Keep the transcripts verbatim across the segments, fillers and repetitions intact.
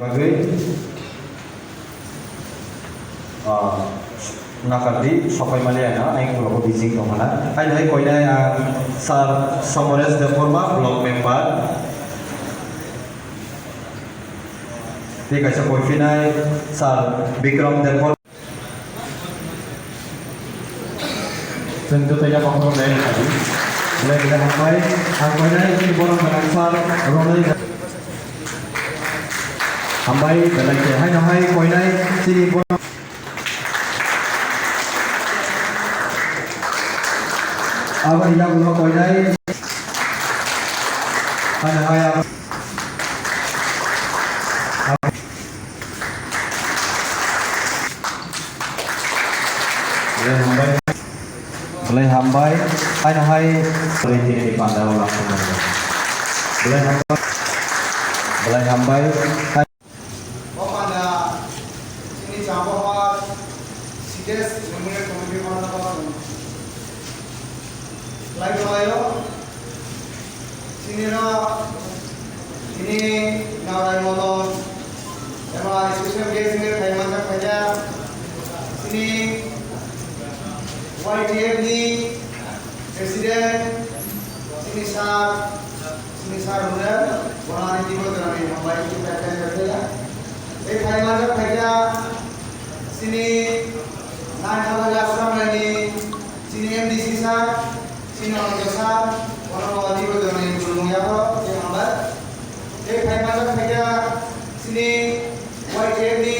Bagwi, ah, nakardi, sopai maliya no, ayang ulo bo bising tong hana. Hai hai koinai, ah, Sir Somoresh Debbarma, Block Member. Tei kaisa koiphinai Sir Bikram Debbarma. Chwng joto yaphang phano belai rwkha di. Belai belai hambai. Ang koinai chini borok gwnang sir Ronai. Hambai belai khe haino hai koinai chini borok. Aboni yagulo koinai. Haino hai abo. Belai hambai. Belai hambai. Haino hai. Belai tini ni panda o lang. Belai hambai. Belai hambai. O panda chini chabo ha C D S Memorial Committee panda o. Lai lai o. Chini rok, chini Naorai Moton, eba special guest hwnwi phai manjak phaikha, chini Y T F ni president, chini sir, chini sir hwnwi, bono ani twibo jorani hambai, tei phai phai phai phai. Tei phai manjak phaikha, chini nai halai aswk nai ni, chini M D C sir, chini Ananto sir, bono bo ani bo jorani chulmung yapharo, tei hambai. Tei phai manjak phaikha chini Y T F ni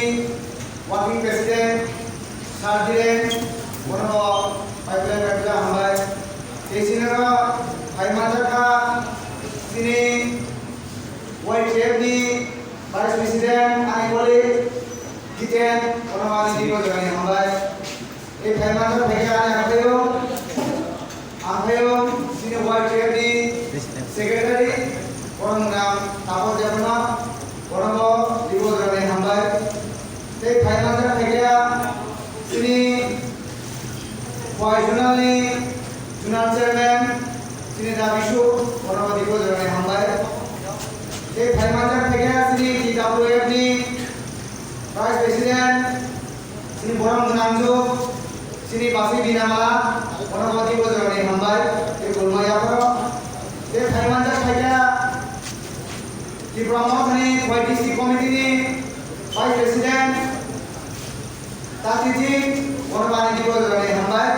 working president, sir Dhiren, bono bo pai belai pai belai hambai. Tei chini oro phai manjak kha chini Y T F ni vice president, ani colleague, Jiten, bono bo ani twibo jorani hambai. Tei phai manjak phaikha ani amphaio, amphaio chini Y T F ni secretary, borok ni nang Tapor Debbarma, borok bo twibo jorani hambai. Tei phai manjak phaikha chini Khowai zonal ni zonal chairman, chini Dabisu, borok bo twibo jorani hambai. Tei phai manjak phaikha chini T W F ni vice president, chini borom gwnangju, chini basi binamala, bono bo twibo jorani hambai, tei khulumma yapharo. Tei phai manjak phaikha Tripura Mothani Khowai District Committee ni Vice President, Tatiji, bono bo ani twibo jorani hambai.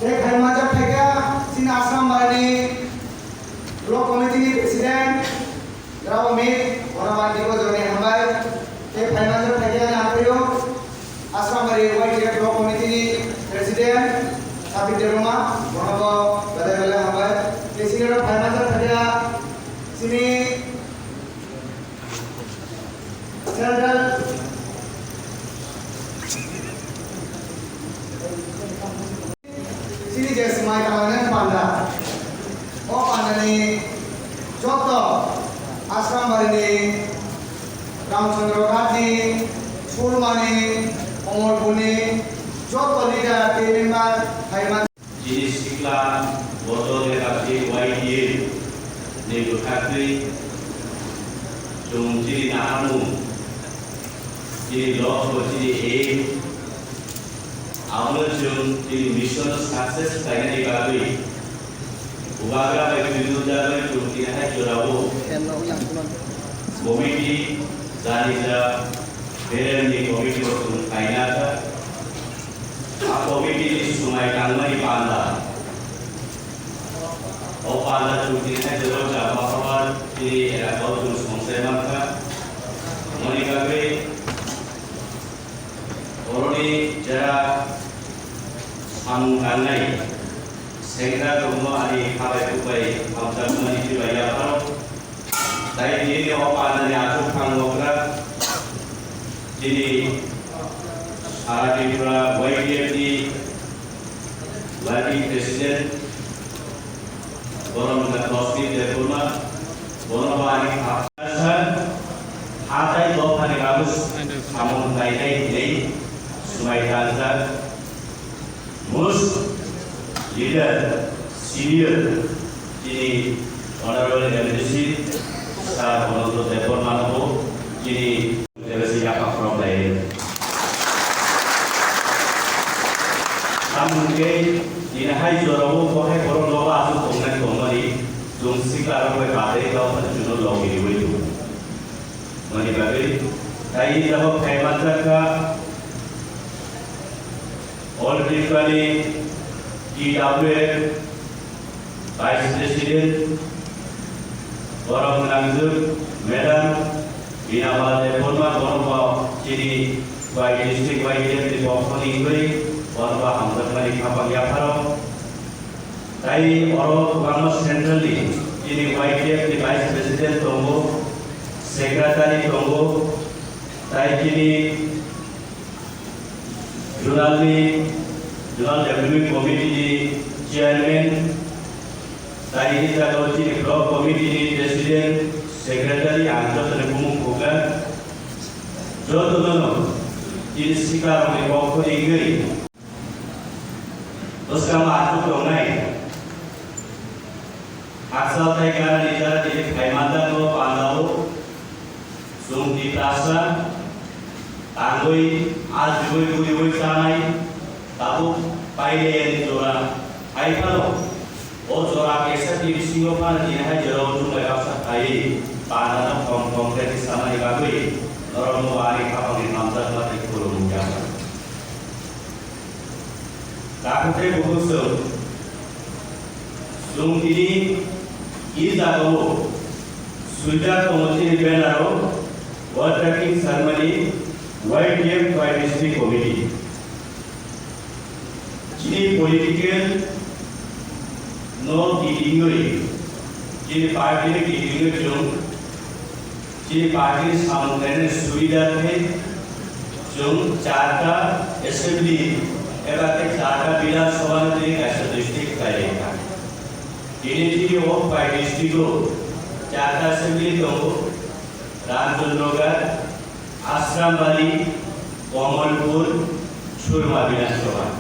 Tei phai manjak phaikha chini Asrambari ni Block Committee ni President, Grao Mit, bono bo ani twibo jorani hambai. Tei phai manjak phaikha ani amphaio, Asrambari Y T F Block Committee ni President, Sabir Debbarma, bono bo belai belai hambai. Tei chini oro phai manjak phaikha chini Central Chini je swmai tangnai panda, o pandani joto Asrambari ni Ramchandra Ghat ni, Surma ni, Omorpur ni joto leader tei member phaima. Chini sikla bodol eba chini Y T F ni bwkhaktwi chwng chini naharmung, chini lokho, chini aim, abono chwng chini mission success khlainani bagwi Bubagra bai twiwi jagwi chwng tini hai jorao committee, janija beremni committee bo chwng khlaina kha. A committee ni swmai tangmani panda. O panda chwng tini hai jorao chama hor tini elaka o chwng songchai mankha. Moni bagwi oroni jera samung tangnai sengra tongmo ani khabai kubai hamjakmani chibai yapharo. Tai tini o pandani athuk thang logra. Tini sara Tripura Y T F ni working president Borom Dosmi Debbarma, bono bo ani kha-, hatai dophani babu samung khlainai hinwi swmai tangjak. Most leader, senior, chini Honorable M D C, Sir Ananto Debbarma no Mani bagwi, tai tabok phai manjakha, All Tripurani T W F Vice President, borok nangjwk Madam Bina Bala Debbarma, borok bo chini Y T F district Y T F ni pokhoni wngwi borok bo hamjakmani khapang yapharo. Tai oro kwbangma central ni chini Y T F ni Vice President tongo, Secretary tongo, tai chini Zonal ni, Zonal Development Committee ni Chairman, tai ni jaga o chini Block Committee ni President, Secretary, ang joto ni bumung phuka. Joto no chini sikar ni pokho ni wngwi bwskang o achuk tongnai. Hakchal tai gana ni jara tini phai manjak no pandao. Chwng Tiprasa tangwi, ajugwi, guriwi chanai, tabuk pailaiya ni jora hai phano, o jora kaisa twi bisingo phano tini hai jora o chwng bai baksa phaiwi, panano khom khom khe samani bagwi norokno bo ani khapangni hamjakma tei khulumung ya. Takhuk tei bukhuk chwng, chwng tini i jagao swijak tongo chini banner o, Water King Sharmani Y T F Tri District Committee. Chini political no kitingwi, chini party ni kitingwi chwng chini party ni samung khainani subida khe chwng charta assembly eba khe charta Bidhan Sabha no tini kaisa district khlai lai kha. Tini chini o pai district o charta assembly tongo, Ramchandra Ghat, Asrambari, Kamalpur, Surma Bidhan Sabha.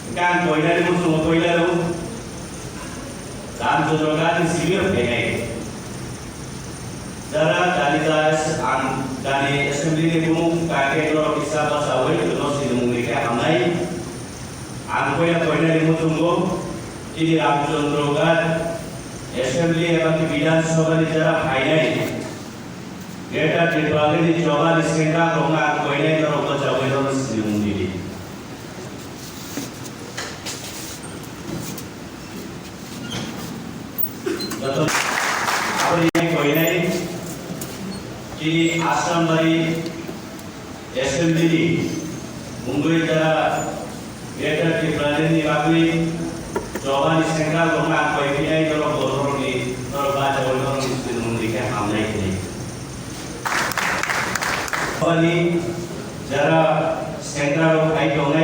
Hingke ang koinani muchungo koinaro Ramchandra Ghat ni simi rok phainai. Jara dani ja es-, ang dani assembly ni bumung kake norok kisa bachawi no sinimung ni khe hamnai. Ang koina koinani muchungo chini Ramchandra Ghat assembly eba khe Bidhan Sabha ni jara phainai. Greater Tipraland ni choba ni sengkrak rokno ang koinai norok bachawi no sinimung ni di. Joto aboni koinai chini Asrambari assembly ni mungwi jara Greater Tipraland ni bagwi choba ni sengkrak rokno ang koi phinai norok borok ni norok bachawi norok ni sini mungwi khe hamnai hwnwi. Aboni jara sengkrak rok hai tongnai.